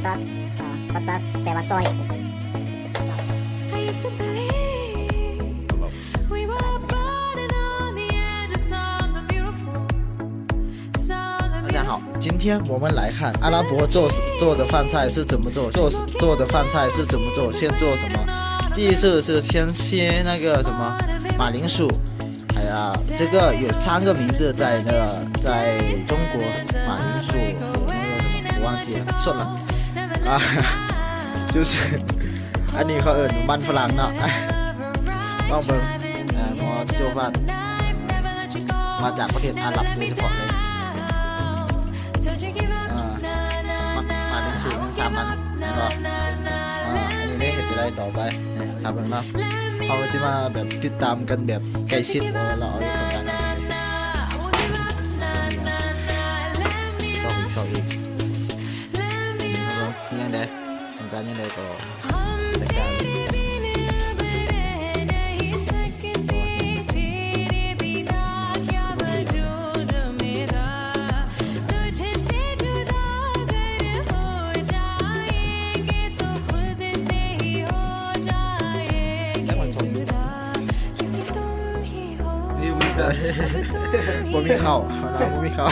Patat ແປວ່າຊອຍ. 大家好，今天我们来看阿拉伯做，做的饭菜是怎么做，做，做的饭菜是怎么做，先做什么？第一次是先切那个什么马铃薯，哎呀，这个有三个名字在那个，在中国，马铃薯，那个什么，我忘记了，算了。啊，就是 ອັນນີ້ເຂົາເອີ້ນມັນຝຣັ່ງເນາະ. ລອງເບິ່ງ ເອີ ໝໍ້ໂຈຟານ ມາຈາກປະເທດອາຣັບໂດຍສະເພາະເລີຍ. ເອີ ມາ ມາເປັນສູດສາມັນເນາະ. ເອີ ອັນນີ້ເດ້ ເຮັດຈັ່ງໃດຕໍ່ໄປ ນີ້ ຖ້າເບິ່ງເນາະ. ເຮົາຊິມາແບບຕິດຕາມກັນແບບໃກ້ຊິດວ່າລາວເອົາເຮັດໂຄງການນັ້ນເຮັດນີ້. ຊອກອີກ ຊອກອີກ ນີ້ເນາະ. ຍັງໃດ ຕ້ອງການຍັງໃດກໍຈັດການ. ບໍ່ມີເຂົ້າ ບໍ່ມີເຂົ້າ.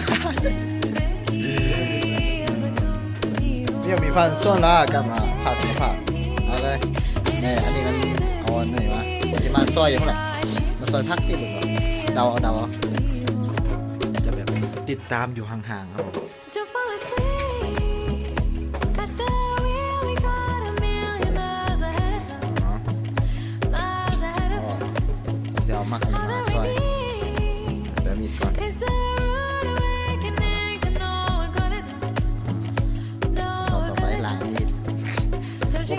ມີ ມີຟັນສ່ວນລະກັນມາພາດສະພາບ ເອົາເລີຍ. ແມ່ ອັນນີ້ມັນເອົາອັນນີ້ມາ ຊິມາຊອຍຫຍັງລະ ມາຊອຍຜັກຕິເບິ່ງເອົາ ເດົາເອົາ ເດົາເອົາ. ຈະແບບຕິດຕາມຢູ່ຫ່າງໆ ເອົາ ເອົາ ຊິເອົາໝາກອັນນີ້ມາຊອຍ ແປມີດກ່ອນ. ຕໍ່ໄປລ້າງມີດ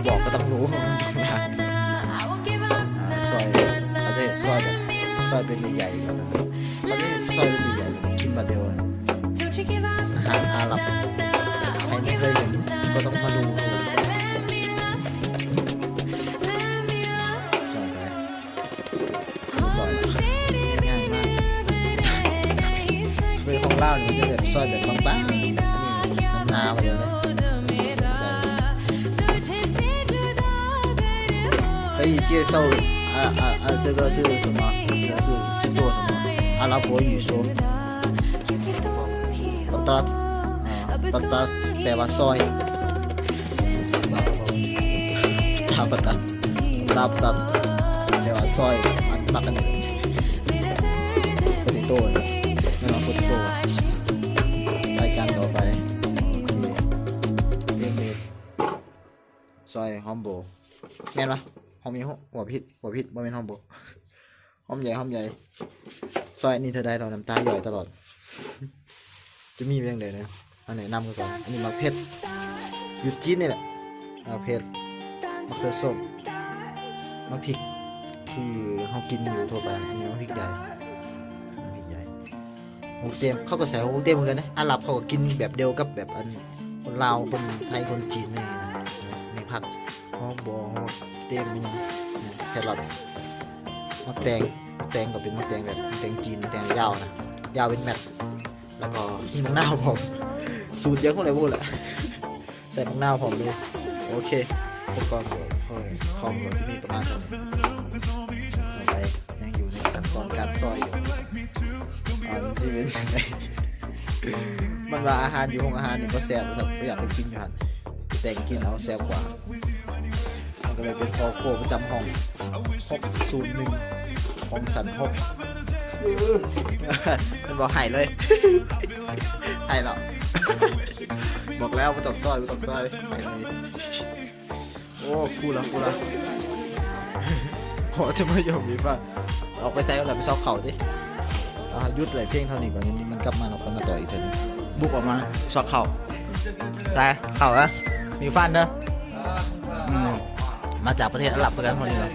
ບໍ່ບອກກໍຕ້ອງຮູ້ ລ້າງ. ອ່າ ຊອຍ ເຂົາຈະເຮັດຊອຍແບບ ຊອຍເປັນໃຫຍ່ໆ ເຂົາຈະເຮັດຊອຍເປັນໃຫຍ່ໆ ກິນບາດດຽວ. ອາຫານອາຣັບ ໃຜບໍ່ເຄີຍເຫັນກໍຕ້ອງມາດູ. ຊອຍໄປ ຊອຍ ງ່າຍໆ ມາກ. ເປັນຂອງລາວນີ້ມັນຈະແບບຊອຍແບບບາງໆ ອັນນີ້ໜາໄປເລີຍ ເຄີຍເຈເຊົາ ອ່າ ອ່າ ອ່າ ເຈົ້າກໍຊື່ສະໝໍ ຊື່ ຊື່ ຊື່ໂຕສະໝໍ ອາຣັບໂວຢູ່ໂຊ ປະຕັດ ອ່າ ປະຕັດ ແປວ່າຊອຍ. ຕາປະຕັດ ຕາປະຕັດ ແປວ່າຊອຍ ມັກ ມັກອັນນີ້ ໂປເຕໂຕ້ ແມ່ນບໍ່ ໂປເຕໂຕ້. ລາຍການຕໍ່ໄປ ໂອເຄ ເປັນເຮັດຊອຍຫອມໂບ ແມ່ນບໍ່? ຫອມອີ່ຫຍັງ ບໍ່ຜິດ ບໍ່ຜິດ ບໍ່ແມ່ນຫອມໂບ. ຫອມໃຫຍ່ ຫອມໃຫຍ່ ຊອຍອັນນີ້ເທື່ອໃດເນາະ ນ້ຳຕາຍ່ອຍຕະຫຼອດ ຈະມີແບບໃດເນາະ ມາແນະນຳກັນກ່ອນ. ອັນນີ້ໝາກເຜັດ ຢູ່ຈີນນີ້ແຫຼະ ໝາກເຜັດ ໝາກເຂືອສົ້ມ ໝາກພິກ ຄືເຮົາກິນຢູ່ທົ່ວໄປ. ອັນນີ້ໝາກພິກໃຫຍ່ ໝາກພິກໃຫຍ່. ຫົວກະເຕຍມ ເຂົາກໍໃສ່ຫົວກະເຕຍມຄືກັນເດ້. ອາຣັບເຂົາກໍກິນແບບດຽວກັບແບບອັນ ຄົນລາວ ຄົນໄທ ຄົນຈີນນີ້ນະ. ມີຜັກຫອມບົວ ຫົວກະເຕຍມ ມີຫຍັງ ແຄຣອດ ໝາກແຕງ. ໝາກແຕງກໍເປັນໝາກແຕງແບບ ໝາກແຕງຈີນ ໝາກແຕງຍາວນະ ຍາວເປັນແມັດ. ແລ້ວກໍມີໝາກນາວພ້ອມ ສູດຫຍັງບໍ່ໄດ້ຮູ້ແຫຼະ. ໃສ່ໝາກນາວພ້ອມເລີຍ. ໂອເຄ ອຸປະກອນຂອງ ຂອງກໍຊິມີປະມານເທົ່ານີ້. ຕໍ່ໄປຍັງຢູ່ໃນຂັ້ນຕອນການຊອຍຢູ່ ວ່າມັນຊິເປັນຈັ່ງໃດ. ມັນວ່າອາຫານຢູ່ໂຮງອາຫານນີ້ບໍ່ແຊບ ວ່າຊັ້ນ ບໍ່ຢາກໄປກິນຢູ່ຫັ້ນ ແຕ່ງກິນເອົາແຊບກວ່າ. ມັນກໍເລີຍເປັນພໍ່ຄົວປະຈຳຫ້ອງ ຫົກສູນໜຶ່ງ ຂອງຊັ້ນຫົກ. ມັນບອກໃຫ້ເລີຍ ໃຫ້ເນາະ ບອກແລ້ວບໍ່ຕ້ອງຊອຍ ບໍ່ຕ້ອງຊອຍ ໃຫ້ເລີຍ. ໂອ້ ຄູລະ ຄູລະ ພໍຈະມາຢອກມີຟັງ. ອອກໄປໃສແລ້ວ ໄປຊອກເຂົ້າຕິ. ອ່າ ຢຸດເລີຍພຽງເທົ່ານີ້ກ່ອນ ມັນກັບມາແລ້ວຄ່ອຍມາຕໍ່ອີກເທື່ອໜຶ່ງ. ບຸກອອກມາຊອກເຂົ້າ ໃສ່ເຂົ້າ ມີຟັນເດີ. ອືມ ມາຈາກປະເທດອາຣັບຄືກັນ ພວກນີ້ເນາະ.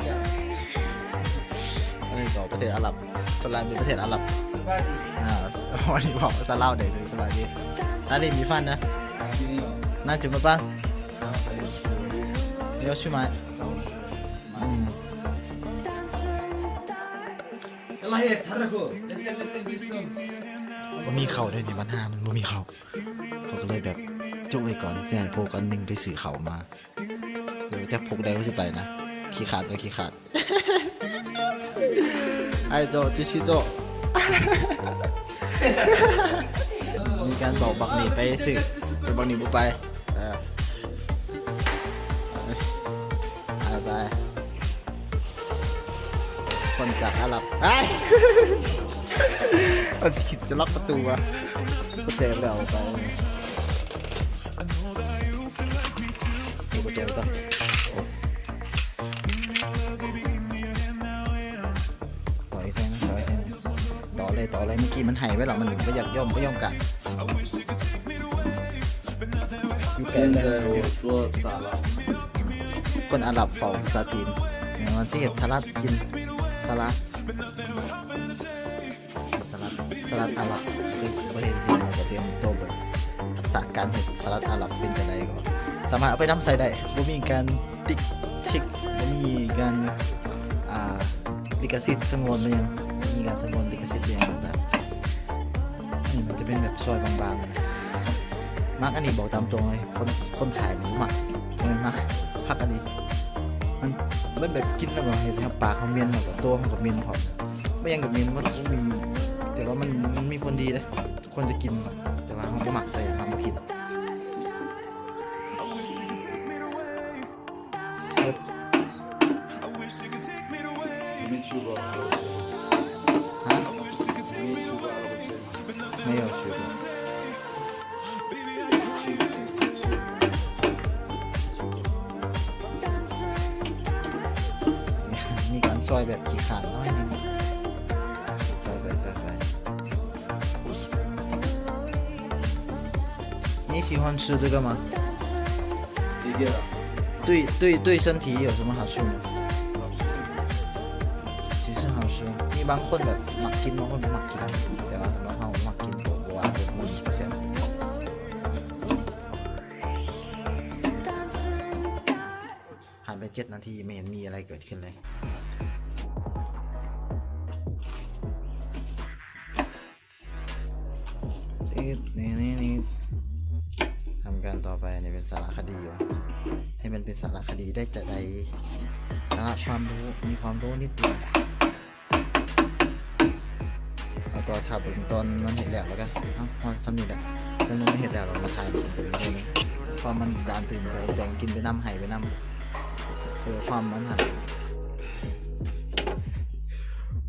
ອັນນີ້ກໍປະເທດອາຣັບ ສ່ວນຫຼາຍເປັນປະເທດອາຣັບ. ອ່າ ອັນນີ້ເວົ້າພາສາລາວໄດ້ ສະບາຍດີ. ອັນນີ້ມີຟັນເດີ. ນາຈະມາປານ ເດີຊິມາ ອືມ ບໍ່ມີເຂົ້າເດ້ນີ້ ບັນຫາມັນບໍ່ມີເຂົ້າ. ເຂົາກໍເລີຍແບບ ຈົກໄວ້ກ່ອນ ຊິໃຫ້ພວກອັນໜຶ່ງໄປຊື້ເຂົ້າມາ. ເອີ ຈັກພວກໃດກໍຊິໄປນະ. ຂີ້ຂາດ ເອີ ຂີ້ຂາດ. ໄອ້ໂຈ ຈິຊິໂຈ ມີການບອກບັກນີ້ໄປຊື້ ແຕ່ບັກນີ້ບໍ່ໄປ. ເອີ ໄປ ໄປ ຄົນຈາກອາຣັບ ໄອ້ ມັນຄິດຈະລັອກປະຕູວະ ປະແຈແລ້ວໄປ ປະແຈຕໍ່ ໂອ້ ຖອຍແຊງ ຖອຍແຊງ ຕໍ່ເລີຍ ຕໍ່ເລີຍ. ເມື່ອກີ້ມັນໃຫ້ໄວ້ແລ້ວ ມັນບໍ່ຢາກຍອມ ບໍ່ຍອມກະ ຢູ່ໃກ້ ເປັນແຕ່ຕົວສາລະ ຄົນອາຣັບເວົ້າພາສາຈີນ ມັນຊິເຮັດສະຫຼັດກິນ ສະຫຼັດ ສະຫຼັດ ສະຫຼັດອາຣັບ ຄືບໍ່ເຫັນເຮັດ ມັນກໍເປັນໂຕເບີດ ທັກສະການເຮັດສະຫຼັດອາຣັບເປັນຈັ່ງໃດ ກໍສາມາດເອົາໄປນຳໃຊ້ໄດ້ ບໍ່ມີການຕິດ ຕິດ ບໍ່ມີການ ອ່າ ລິຂະສິດສະຫງວນອີ່ຫຍັງ ບໍ່ມີການສະຫງວນລິຂະສິດອີ່ຫຍັງຕ່າງໆ. ອັນນີ້ມັນຈະເປັນແບບຊອຍບາງໆ ນະ ມັກອັນນີ້ ບອກຕາມຕົງເລີຍ ຄົນ ຄົນຂາຍນີ້ມັກ ບໍ່ແມ່ນມັກ ມັກອັນນີ້ ມັນ ມັນແບບກິນແລ້ວກໍເຮັດໃຫ້ປາກເຮົາເໝັນ ແລ້ວກໍຕົວເຮົາກໍເໝັນພ້ອມ ບໍ່ຫຍັງກໍເໝັນໝົດ ແຕ່ວ່າມັນ ມັນມີຜົນດີເດ້ ຄວນຈະກິນ ແຕ່ວ່າເຮົາບໍ່ມັກໃສ່ ເຮົາບໍ່ກິນ. ເຊີບ ຮະ? ມີການຊອຍແບບຂີ້ຂາດໜ້ອຍໜຶ່ງ ຊອຍໄປ ຊອຍໄປ. 你喜欢吃这个吗？这个啊。对，对，对身体有什么好处吗？其实好吃。มีบางคนแบบมักกิน บางคนบ่มักกิน แต่ว่าสำหรับเรามักกิน เพราะว่ามันเปอร์เซ็นต์ ผ่านไปเจ็ดนาที ไม่เห็นมีอะไรเกิดขึ้นเลย ทำการต่อไป นี่เป็นสารคดีวะ ให้มันเป็นสารคดีได้จะใด สาระความรู้ มีความรู้นิดเดียว แล้วก็ถ้าเบิ่งตอนมันเฮ็ดแล้ว แล้วก็ เอ้า พอส่ำนี้แหละ ตอนมันเฮ็ดแล้ว เรามาถ่ายเบิ่งเพิ่น เพราะมันการตื่นใจแต่งกินไปนำ ให้ไปนำ เออ ความมันหั่น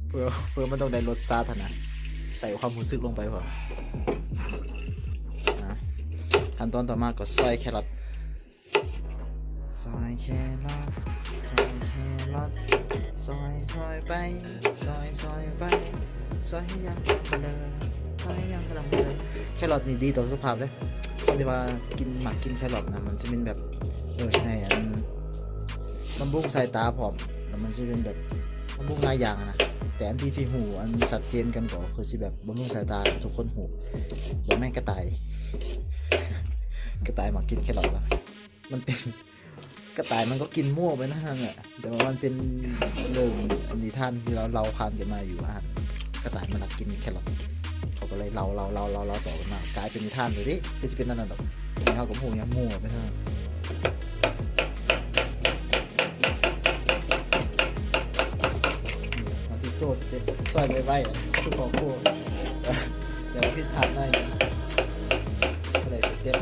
เพื่อ เพื่อมันต้องได้รสชาติหั่นนะ ใส่ความรู้สึกลงไปพร้อมนะ ขั้นตอนต่อมาก็ซอยแครอท ซอยแครอท ซอยแครอท ซอย ซอยไป ซอย ซอยไป ซอยให้ยาวไปเลย ซอยให้ยาวไปเลย แครอทนี่ดีต่อสุขภาพเด้ คนที่ว่ากิน มักกินแครอทนะ มันสิเป็นแบบ เออ ในอัน บำรุงสายตาพร้อม แล้วมันสิเป็นแบบบำรุงหลายอย่างอะนะ แต่อันที่สิฮู้อันชัดเจนกันก็คือสิแบบบำรุงสายตา ทุกคนฮู้ บ่แม่นกระต่าย กระต่ายมักกินแครอทนะ มันเป็น กระต่ายมันก็กินมั่วไปนั่นแหละ แต่ว่ามันเป็นเรื่องนิทานที่เราเล่าขานกันมาอยู่ว่า กระต่ายมันมักกินแครอท เขาก็เลยเล่า เล่า เล่า เล่า เล่าต่อกันมา กลายเป็นนิทานเลยเด้ คือสิเป็นนั่นน่ะดอก นี่เฮาก็ฮู้หยังมั่วไปซั่น มันสิโซ่สเต็ป ซอยไวๆ อะ คือขอโค้ด แต่ว่าผิดพลาดหน่อยหนึ่ง ก็เลยสเต็ป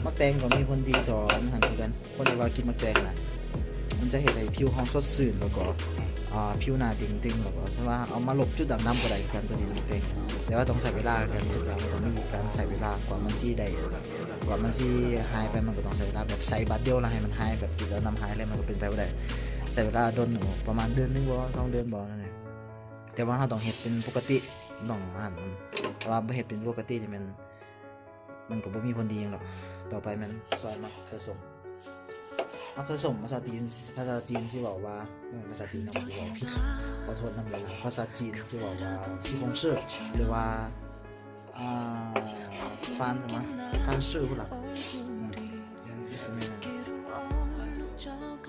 หมากแตงก็มีผลดีต่ออันนั้นคือกัน คนที่ว่ากินหมากแตงน่ะ มันจะเฮ็ดให้ผิวเฮาสดชื่น แล้วก็ อ่า ผิวหน้าเต่งตึง แล้วก็ถ้าว่าเอามาลบจุดด่างดำก็ได้คือกัน ตัวนี้หมากแตง แต่ว่าต้องใช้เวลาคือกัน ทุกอย่างมันต้องมีการใช้เวลากว่ามันสิได้ กว่ามันสิหายไป มันก็ต้องใช้เวลา แบบใส่บาดเดียวแล้วให้มันหาย แบบกินแล้วน้ำหายเลย มันก็เป็นไปบ่ได้ ใช้เวลาโดน ประมาณเดือนหนึ่งบ่ สองเดือนบ่ นั่นแหละ แต่ว่าเฮาต้องเฮ็ดเป็นปกติ ต้องหั่นมัน เพราะว่าบ่เฮ็ดเป็นปกตินี่มัน มันก็บ่มีผลดีหยังดอก ต่อไปแม่นซอยมะเขือส้ม ມະເຂືອສົ້ມພາສາຈີນ ພາສາຈີນຊິເວົ້າວ່າ ເອີ ພາສາຈີນເນາະ ເວົ້າຜິດ ຂໍໂທດນຳຫຼາຍໆ ພາສາຈີນຊິເວົ້າວ່າ 西红柿 ຫຼືວ່າ ອ່າ 番 番薯ພຸ້ນລະ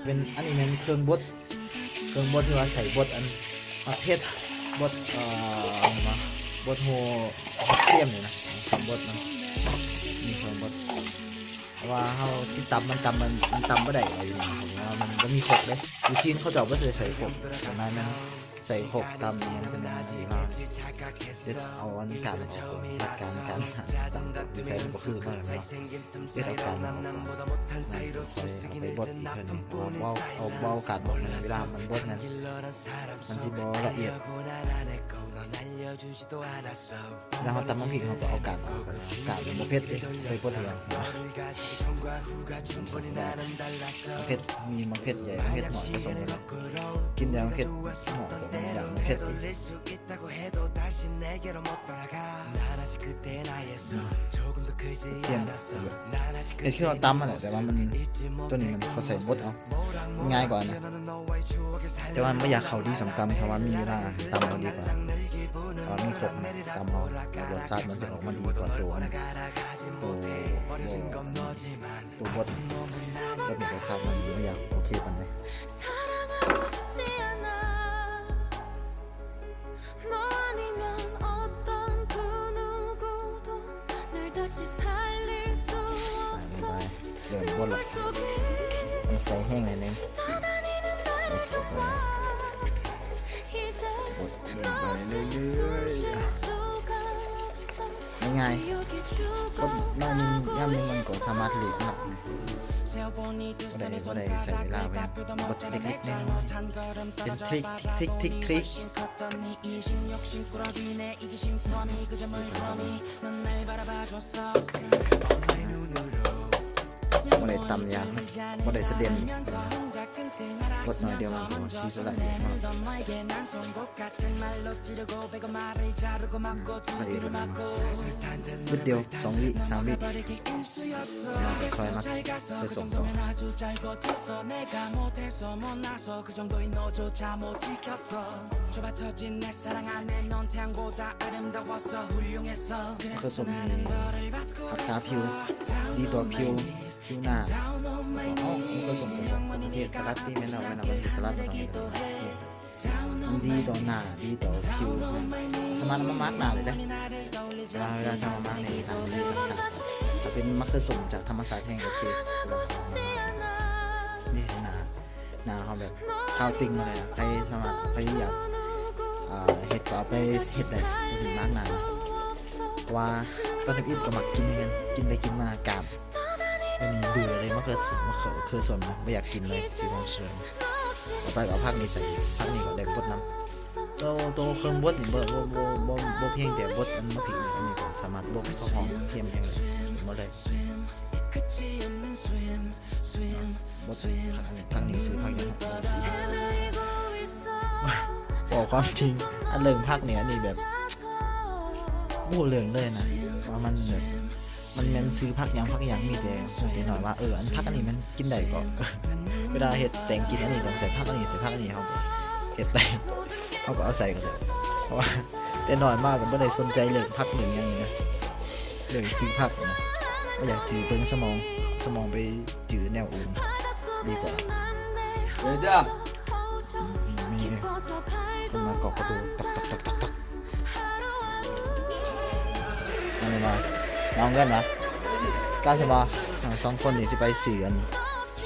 ເປັນ ອັນນີ້ແມ່ນເຄື່ອງບົດ ເຄື່ອງບົດທີ່ວ່າໃສ່ບົດອັນ ໝາກເຜັດ ບົດ ເອີ ຫຍັງວະ ບົດໂຫ ບັກຂຽມນີ້ນະ ເຄື່ອງບົດມັນ ມີເຄື່ອງບົດ ເພາະວ່າເຮົາຊິຕຳ ມັນຕຳ ມັນ ມັນຕຳບໍ່ໄດ້ ເພາະວ່າມັນບໍ່ມີຄົກເດ້ ຢູ່ຈີນເຂົາເຈົ້າບໍ່ໄດ້ໃສ່ຄົກ ສ່ວນຫຼາຍແມ່ນໃສ່ຄົກຕຳ ມັນຈະແມ່ນທີ່ວ່າເດັດເອົາອັນການອອກ ຫຼັກການການຕຳ ໃສ່ມັນບໍ່ຄືກັນເນາະ ເດັດເອົາການອອກ ຄ່ອຍເອົາໄປບົດອີກເທື່ອໜຶ່ງ ເພາະວ່າເວົ້າ ເອົາ ເວົ້າການບົດນັ້ນ ເວລາມັນບົດນັ້ນ ມັນຊິບໍ່ລະອຽດ ເວລາເຮົາຕຳໝາກພິກ ເຮົາກໍເອົາກາກອອກ ກາກມັນບໍ່ເຜັດເດ້ ເຄີຍບົດເທື່ອ ເຜັດ ມີໝາກເຜັດໃຫຍ່ ໝາກເຜັດນ້ອຍປະສົມກັນ ກິນແຕ່ໝາກເຜັດນ້ອຍ ຢາກໝາກເຜັດອີກ ພຽງ ເຮັດຄືເຮົາຕຳຫັ້ນແຫຼະ ແຕ່ວ່າມັນ ໂຕນີ້ມັນ ເຂົາໃສ່ບົດເອົາ ງ່າຍກວ່ານະ ແຕ່ວ່າມັນບໍ່ຢາກເຂົ້າດີສ່ຳຕຳ ຖ້າວ່າມີເວລາຕຳເອົາດີກວ່າ ຖ້າວ່າມີຄົກນະ ຕຳເອົາ ແລ້ວລົດຊາດມັນຈະອອກມາດີກວ່າໂຕ ໂຕ ໂຕບົດ ແບບນີ້ລົດຊາດມັນບໍ່ຢາກໂອເຄປານໃດ. ริ่ມບົດລະ ຕ້ອງໃສ່ແຮງໜ້ອຍໜຶ່ງ ບົດລົງໄປເລື້ອຍໆ ງ່າຍໆ ບົດໜ້ອຍໜຶ່ງ ຢ່າງໜຶ່ງມັນກໍສາມາດເລະໄດ້ ບໍ່ໄດ້ ບໍ່ໄດ້ໃຊ້ເວລາ ບົດເລັກໆ ນ້ອຍໆ ເປັນທຣິກ ທຣິກ ທຣິກ ທຣິກ. ບໍ່ໄດ້ຕຳຢາກ ບໍ່ໄດ້ສະເດັນ ບົດໜ້ອຍດຽວມັນກໍຊິສະຫຼະດຽວເນາະ ບຶດດຽວ ສອງວິ ສາມວິ ແລ້ວກໍຊອຍໝາກເຂືອສົ້ມຕໍ່ ມາເຂືອສົ້ມນີ້ ຮັກສາຜິວ ດີຕໍ່ຜິວ ຜິວໜ້າ ເອົາ ມາເຂືອສົ້ມ ເຮັດສະຫຼັດຕິ ແມ່ນແລ້ວ ແມ່ນແລ້ວ ມັນເຮັດສະຫຼັດ ມັນຕ້ອງເຮັດ ມັນດີຕໍ່ໜ້າ ດີຕໍ່ຜິວ ສາມາດເອົາມາມາກໜ້າໄດ້ເດ້ ເວລາ ເວລາເຮົາມາມາກໃນຕ່າງປະເທດຕ່າງຊາດ ຖ້າເປັນມະເຂືອສົ້ມຈາກທຳມະຊາດແຮງ ໂອເຄ ນີ້ໜ້າ ໜ້າເຮົາແບບຂາວເຕ່ງມາເລີຍ ໃຜສາມາດ ໃຜຢາກ ອ່າ ເຮັດກໍເອົາໄປເຮັດໄດ້ ບໍ່ຖືກມາກໜ້າ ເພາະວ່າຕອນທຳອິດກໍມັກກິນຄືກັນ ກິນໄປກິນມາກາມ ດຽວນີ້ເບື່ອເລີຍ ມະເຂືອ ມະເຂືອ ເຂືອສົ້ມນະ ບໍ່ຢາກກິນເລີຍ ຊິຫອງເຊີນ ເອົາໄປ ເອົາຜັກນີ້ໃສ່ ຜັກນີ້ກໍໄດ້ບົດນຳ ໂຕ ໂຕເຄື່ອງບົດນີ້ ບໍ່ ບໍ່ ບໍ່ ບໍ່ ບໍ່ພຽງແຕ່ບົດອັນໝາກພິກນີ້ ອັນນີ້ກໍສາມາດບົດ ກໍຫອມ ກະທຽມ ຫຍັງໄດ້ໝົດເລີຍ. ບົດ ທາງນີ້ຊື່ຜັກຫຍັງ ເວົ້າຄວາມຈິງ ອັນເລື່ອງຜັກນີ້ ອັນນີ້ແບບບໍ່ຮູ້ເລື່ອງເລີຍນະ ວ່າມັນແບບ ມັນແມ່ນຊື່ຜັກຫຍັງ ຜັກຫຍັງ ມີແຕ່ຮູ້ແຕ່ນ້ອຍວ່າ ເອີ ອັນຜັກອັນນີ້ມັນກິນໄດ້ກໍ ເວລາເຮັດແກງກິນອັນນີ້ຕ້ອງໃສ່ຜັກອັນນີ້ ໃສ່ຜັກອັນນີ້ ເຮົາກໍເຮັດໄດ້ ເຮົາກໍເອົາໃສ່ກໍໄດ້ ເພາະວ່າແຕ່ນ້ອຍມາກໍບໍ່ໄດ້ສົນໃຈເລື່ອງຜັກເລື່ອງຫຍັງນີ້ນະ ເລື່ອງຊື່ຜັກນະ ບໍ່ຢາກຈື່ເບິ່ງສະໝອງ ສະໝອງໄປຈື່ແນວອື່ນດີກວ່າ. ເອີ ຈ້າ ອືມ ມີຄົນມາເກາະປະຕູ ຕັກໆໆໆໆ ອັນນີ້ມາ ມາເອົາເງິນຫວາ? ກະຊິວ່າ ສອງຄົນນີ້ຊິໄປຊື້ອັນ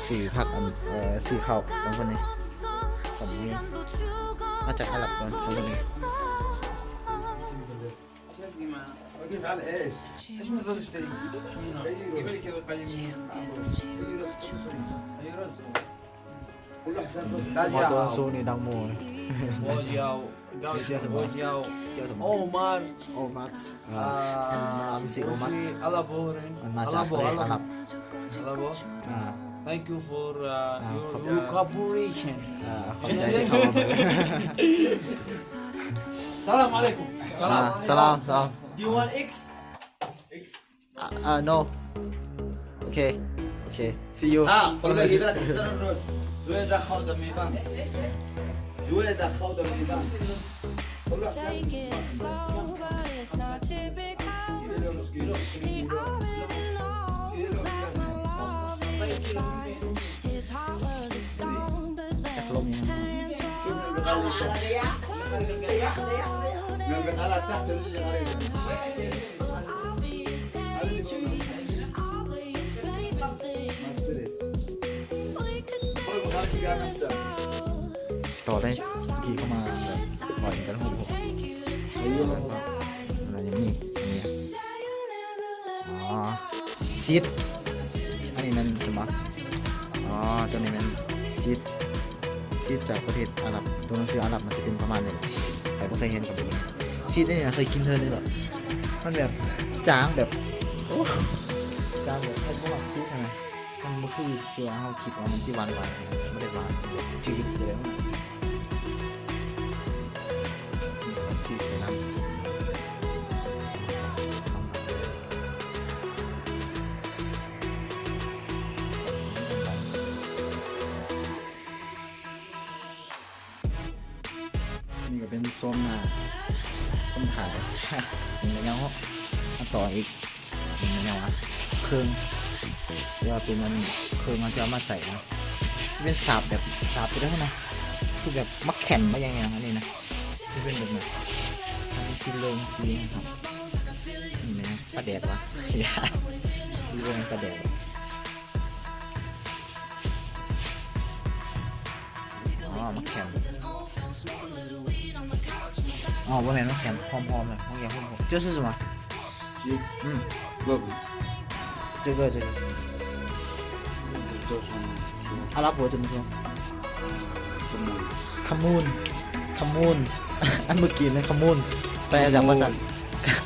ຊື້ຜັກອັນ ເອີ ຊື້ເຂົ້າ ສອງຄົນນີ້ ສອງຄົນນີ້ ມາຈາກອາຣັບກ່ອນ ສອງຄົນນີ້. Moto su ni dang mo. Wajau, wajau, Omar. Omar. Ah, si Omar. Alabo rin. Alabo, Alabo. Alabo. Ah. Thank you for, uh, your cooperation. Ah, ຂອບໃຈທີ່ເຂົ້າມາເບິ່ງ. Salam alaikum. Ah, salam, salam. Do you want X? X. Uh, uh, no. Okay. Okay, see you. Ah, por lo que la que se nos, yo he dejado de mi pan. Yo he dejado de mi pan. Por lo que Take it slow, but it's not typical. He already knows that my love is fine. His heart was a stone, but then his hands were cold. Turn me to gold and silver. I'll be your daydream. I'll be your favorite thing. We could make it real. ຕໍ່ໄດ້ ທີ່ເຂົ້າມາແບບ ເວົ້າກັນຮູ້ ອັນນີ້ ອັນນີ້ ອໍ ຊີດ ອັນນີ້ແມ່ນ ເຫັນບໍ່? ອໍ ຕົວນີ້ແມ່ນຊີດ ຊີດຈາກປະເທດອາຣັບ ຕົວໜັງສືອາຣັບມັນຈະເປັນປະມານນີ້ ໃຜບໍ່ເຄີຍເຫັນກໍໄປເບິ່ງ ຊີດອັນນີ້ນະ ເຄີຍກິນເທື່ອໜຶ່ງແລ້ວ ມັນແບບຈາງແບບ ໂອ້ ຈາງແບບ ໃຜບໍ່ມັກຊີດຫັ້ນນະ. ມັນບໍ່ຄືຕົວເຮົາຄິດວ່າມັນຊິຫວານໆ ບໍ່ໄດ້ຫວານ ຈືດເລີຍ ຊີສໃສ່ນ້ຳ ນີ້ກໍເປັນໂຊນໜ້າຄົນຂາຍ ນີ້ກໍຍັງເນາະ ມາຕໍ່ອີກ ນີ້ຫຍັງວະ ເຄິ່ງ ທີ່ວ່າເປັນອັນເຄິ່ງ ເຮົາຈະເອົາມາໃສ່ນະ ເປັນສາບແບບ ສາບໄປເດີນະ ຄືແບບໝາກແຂ່ນ ໝາກຫຍັງໆ ອັນນີ້ນະ ຊິເປັນແບບນັ້ນ ອັນນີ້ສີເຫຼືອງ ສີຫຍັງ ນີ້ແມ່ນປາແດກວະ ຫຼືວ່າແມ່ນປາແດກ ອໍ ໝາກແຂ່ນ ອໍ ບໍ່ແມ່ນໝາກແຂ່ນ ຫອມໆ ເລີຍ ຫອມໆ 这是什么？ 嗯，这个，这个，叫什么？阿拉伯怎么说？ขมูน ຂະມູນ ຂະມູນ ອັນເມື່ອກີ້ນັ້ນຂະມູນ ແປຈາກພາສາ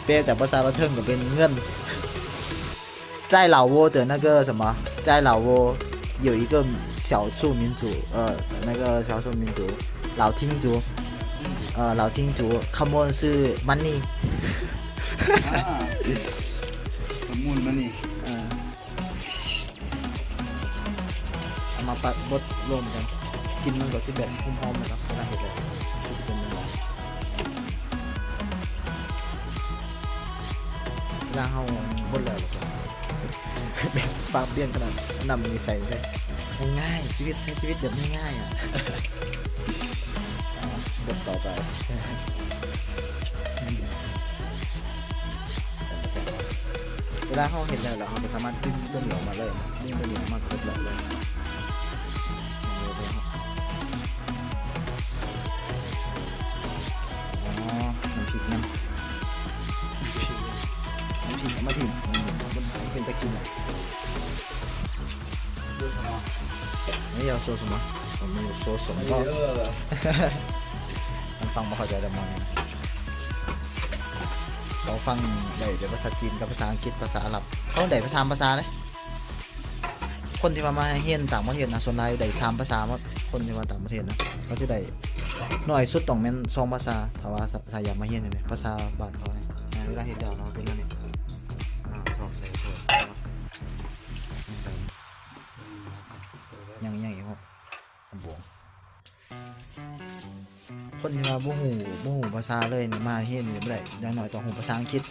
ແປຈາກພາສາລາວເທິງກໍເປັນເງິນ 在老挝的那个什么，在老挝有一个少数民族，呃，那个少数民族，老听族，呃，老听族，ขะມູນ 是 money。 ອ່າ ຂະມູນ money ເອີ ເອົາມາປັດບົດລວມກັນ ກິ່ນມັນກໍຊິແບບຫອມໆ ແລ້ວກໍເວລາເຮັດແລ້ວ ກໍຊິເປັນແນວນັ້ນ ເວລາເຮົາບົດແລ້ວ ແບບປາບປ່ຽນຂະໜາດ ນ້ຳນີ້ໃສ່ເລີຍ ງ່າຍໆ ຊີວິດ ໃຊ້ຊີວິດແບບງ່າຍໆ ອະ ບົດຕໍ່ໄປ ເວລາເຮົາເຮັດແລ້ວ ແລ້ວເຮົາກໍສາມາດດຶງຕົວນີ້ອອກມາເລີຍ ດຶງຕົວນີ້ອອກມາກໍເລີຍ ອໍ ນ້ຳພລິກນຳ ນ້ຳພລິກເອົາມາຖິ້ມ ມັນເປັນຕາກິນແຫຼະ ນີ້ເອົາໂຊສົມ ເອົາໂຊສົມ ມັນຟັງບໍ່ເຂົ້າໃຈດອກ ເຮົາຟັງໄດ້ແຕ່ພາສາຈີນກັບພາສາອັງກິດ ພາສາອາຣັບ ເຮົາໄດ້ສາມພາສາເດ້ ຄົນທີ່ວ່າມາຮຽນຕ່າງປະເທດນະ ສ່ວນຫຼາຍໄດ້ສາມພາສາໝົດ ຄົນທີ່ວ່າຕ່າງປະເທດນະ ເຂົາຊິໄດ້ໜ້ອຍສຸດຕ້ອງແມ່ນສອງພາສາ ຖ້າວ່າ ຖ້າຢາກມາຮຽນ ພາສາບ້ານເຂົານີ້ ເວລາເຮັດແລ້ວເນາະ ເປັນແນວນີ້ ອ່າ ຊອກໃສ່ ຍັງ ຍັງອີກ ຫອມບວງ ຄົນທີ່ວ່າບໍ່ຮູ້ ບໍ່ຮູ້ພາສາເລີຍນີ້ ມາຮຽນນີ້ບໍ່ໄດ້ ຢ່າງໜ້ອຍຕ້ອງຮູ້ພາສາອັງກິດ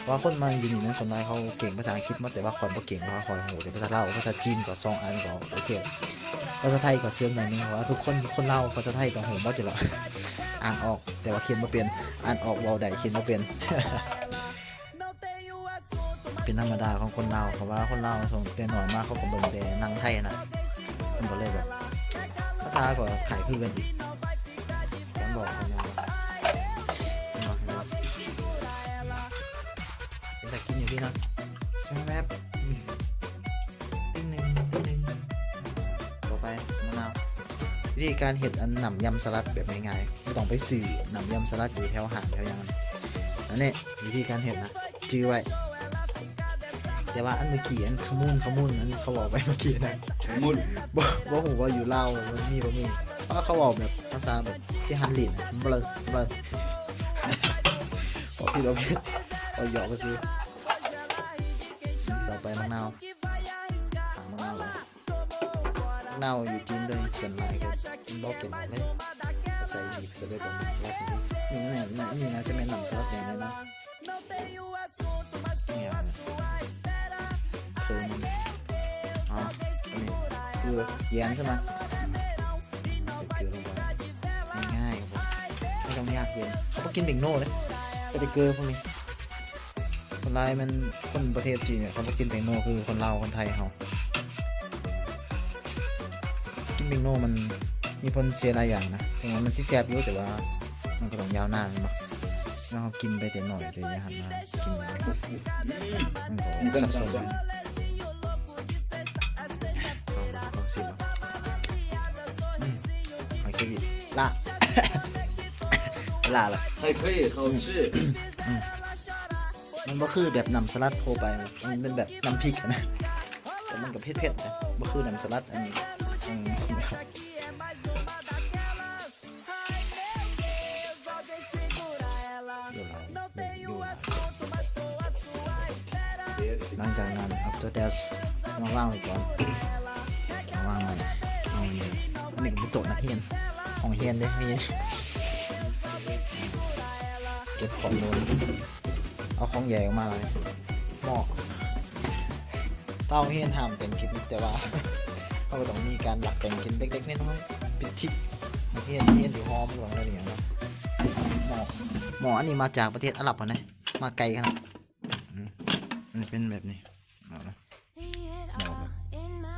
ເພາະວ່າຄົນມາຢູ່ນີ້ແມ່ນສ່ວນຫຼາຍເຂົາເກັ່ງພາສາອັງກິດໝົດ ແຕ່ວ່າຂ້ອຍບໍ່ເກັ່ງ ເພາະວ່າຂ້ອຍຮູ້ແຕ່ພາສາລາວ ພາສາຈີນກໍສອງອັນກໍໂອເຄ ພາສາໄທກໍເສີມໜ້ອຍໜຶ່ງ ເພາະວ່າທຸກຄົນ ຄົນລາວພາສາໄທຕ້ອງຮູ້ໝົດຢູ່ແລ້ວ ອ່ານອອກ ແຕ່ວ່າຂຽນບໍ່ເປັນ ອ່ານອອກ ເວົ້າໄດ້ ຂຽນບໍ່ເປັນ ເປັນທຳມະດາຂອງຄົນລາວ ເພາະວ່າຄົນລາວຕັ້ງແຕ່ນ້ອຍມາເຂົາກໍເບິ່ງແຕ່ໜັງໄທນະ ມັນກໍເລີຍແບບ ພາສາກໍຄ້າຍຄືກັນອີກ ການເວົ້າກໍຍາກ ເປັນຕາກິນຢູ່ເດເນາະ ແຊບ ອືມ ໜຶ່ງ ໜຶ່ງ ຕໍ່ໄປ ມະນາວ ວິທີການເຮັດອັນນ້ຳຢຳສະຫຼັດແບບງ່າຍໆ ບໍ່ຕ້ອງໄປຊື້ນ້ຳຢຳສະຫຼັດຢູ່ແຖວຫ້າງແຖວຫຍັງ ອັນນີ້ວິທີການເຮັດນະ ຈື່ໄວ້ ແຕ່ວ່າອັນເມື່ອກີ້ ອັນຂະມູນ ຂະມູນ ອັນເຂົາເວົ້າໄປເມື່ອກີ້ນະ ຂະມູນ ບໍ່ ບໍ່ຮູ້ວ່າຢູ່ລາວມັນມີບໍ່ມີ ເພາະວ່າເຂົາເວົ້າແບບພາສາແບບຊິຫັນຫຼິ້ນ ເບາ ເບົາ ເວົ້າຜິດ ເວົ້າຜິດ ເວົ້າຢອກຊື່ໆ ຕໍ່ໄປໝາກນາວ ຖາມໝາກນາວກ່ອນ ນາວຢູ່ຈີນເດີ ສ່ວນຫຼາຍກໍບໍ່ກິນເລີຍ ໃສ່ອີກ ໃສ່ເລີຍກໍນ້ຳສະຫຼັດນີ້ ນີ້ ນີ້ ນີ້ໜ້າຈະແມ່ນນ້ຳສະຫຼັດຢ່າງໜຶ່ງນະ ນີ້ ເຄີຍມັນ ອໍ ອັນນີ້ຄືແຢນໃຊ່ໄໝ ໃສ່ເກືອລົງໄປ ງ່າຍໆ ບໍ່ຕ້ອງຍາກເຢັນ ເຂົາບໍ່ກິນແປ້ງນົວເດ້ ແຕ່ເກີພວກນີ້ ສ່ວນຫຼາຍແມ່ນຄົນປະເທດຈີນເນຍ ເຂົາບໍ່ກິນແປ້ງນົວຄືຄົນລາວຄົນໄທເຮົາ ກິນແປ້ງນົວມັນມີຜົນເສຍຫຼາຍຢ່າງນະ ເຖິງວ່າມັນຊິແຊບຢູ່ ແຕ່ວ່າມັນກໍຕ້ອງຍາວນານແມ່ນບໍ່ ແລ້ວເຮົາກິນໄປແຕ່ນ້ອຍແຕ່ຢ່າຫັນມາກິນ ມັນກໍສັບສົນ ອືມ ໂອເຄ ລະ ລະລະ 还可以好吃 ອືມ ມັນບໍ່ຄືແບບນ້ຳສະຫຼັດທົ່ວໄປ ມັນເປັນແບບນ້ຳພິກນະ ແຕ່ມັນກໍເຜັດໆນະ ບໍ່ຄືນ້ຳສະຫຼັດອັນນີ້ ອືມ ຫຼັງຈາກນັ້ນ after that ມາວາງໄວ້ກ່ອນ ມາວາງໄວ້ ວາງໄວ້ນີ້ ອັນນີ້ກໍເປັນໂຕະນັກຮຽນ ຫ້ອງຮຽນເດ້ ມີ ເກັບຂໍ້ມູນ ເອົາຂອງໃຫຍ່ອອກມາເລີຍ ໝໍ້ ເຮົາຮຽນຫ້າມແຕ່ງກິນ ແຕ່ວ່າເຮົາກໍຕ້ອງມີການລັກແຕ່ງກິນເລັກໆນ້ອຍໆ ເປັນທິກ ຮຽນ ຮຽນຢູ່ຫໍ ມັນກໍຕ້ອງໄດ້ເປັນຫຍັງເນາະ ໝໍ້ ໝໍ້ອັນນີ້ມາຈາກປະເທດອາຣັບພຸ້ນເດ້ ມາໄກຂະໜາດ ອືມ ມັນເປັນແບບນີ້ ເອົາລະ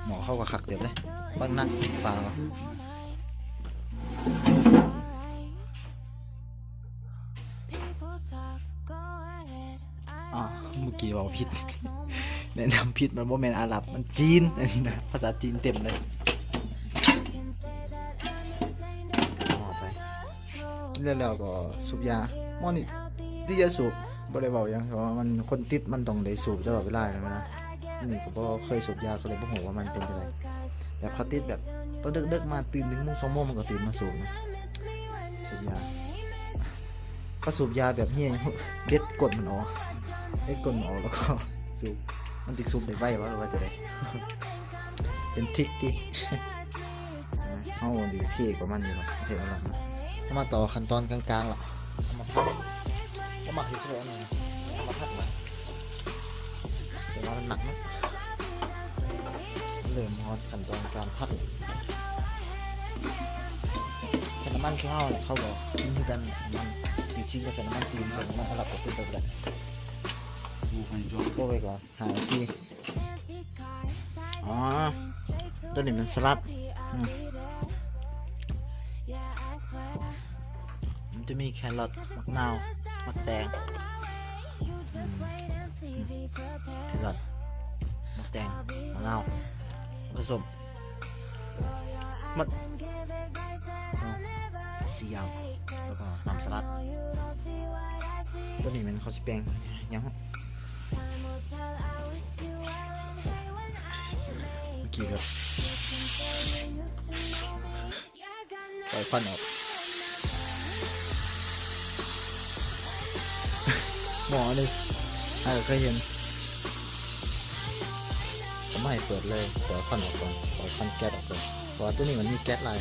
ໝໍ້ ໝໍ້ເຂົາກໍຄັກເຕີບເດ້ ເບິ່ງນະ ຝາ ອໍ ເມື່ອກີ້ເວົ້າຜິດ ແນະນຳຜິດ ມັນບໍ່ແມ່ນອາຣັບ ມັນຈີນ ອັນນີ້ນະ ພາສາຈີນເຕັມເລີຍ ໝໍ້ໄປ ກິນແລ້ວ ແລ້ວກໍສູບຢາ ໝໍ້ນີ້ຕິດຢາສູບ ບໍ່ໄດ້ເວົ້າຫຍັງ ເພາະວ່າມັນ ຄົນຕິດມັນຕ້ອງໄດ້ສູບຕະຫຼອດເວລານະ ອັນນີ້ກໍບໍ່ເຄີຍສູບຢາ ກໍເລີຍບໍ່ຮູ້ວ່າມັນເປັນຈັ່ງໃດ ແບບເຂົາຕິດແບບຕອນເດິກໆມາ ຕື່ນໜຶ່ງໂມງ ສອງໂມງ ມັນກໍຕື່ນມາສູບນະ ສູບຢາ ເຂົາສູບຢາແບບເຮັດ ເດັດກົ້ນມັນອອກ ເດັດກົ້ນມັນອອກ ແລ້ວກໍສູບ ມັນຊິສູບໄດ້ໄວວະ ຫຼືວ່າຈັ່ງໃດ ເປັນທິກຕິ ເຮົາດີເທ່ກວ່າມັນຢູ່ ປະເທດອາຣັບ ເຮົາມາຕໍ່ຂັ້ນຕອນກາງໆລະ ເອົາມາຜັດ ບໍ່ມັກເຮັດເທື່ອອັນນີ້ ເອົາມາຜັດລະ ແຕ່ວ່າມັນໜັກເນາະ ເລີ່ມຮອດຂັ້ນຕອນການຜັດ ໃສ່ນ້ຳມັນຄືເຮົາແຫຼະ ເຂົາກໍກິນຄືກັນ ມັນຕິດຊີນກໍໃສ່ນ້ຳມັນຈີນ ໃສ່ນ້ຳມັນອາຣັບກໍຄືກັນແຫຼະ ໂປະໄວ້ກ່ອນ ຫ້ານາທີ ອໍ ໂຕນີ້ແມ່ນສະຫຼັດ ອືມ ມັນຈະມີແຄຣອດ ໝາກນາວ ໝາກແຕງ ອືມ ແຄຣອດ ໝາກແຕງ ໝາກນາວ ແລ້ວກໍສົ້ມ ໝົດ ສີ່ຢ່າງ ແລ້ວກໍນ້ຳສະຫຼັດ ໂຕນີ້ແມ່ນເຂົາຊິແປງຫຍັງ ເມື່ອກີ້ກໍປ່ອຍຄວັນອອກ ໝໍ້ນີ້ ເອີ ເຄີຍເຫັນ ເຂົາບໍ່ໃຫ້ເປີດເລີຍ ປ່ອຍຄວັນອອກກ່ອນ ປ່ອຍຄວັນແກັສອອກກ່ອນ ເພາະວ່າໂຕນີ້ມັນມີແກັສຫຼາຍ.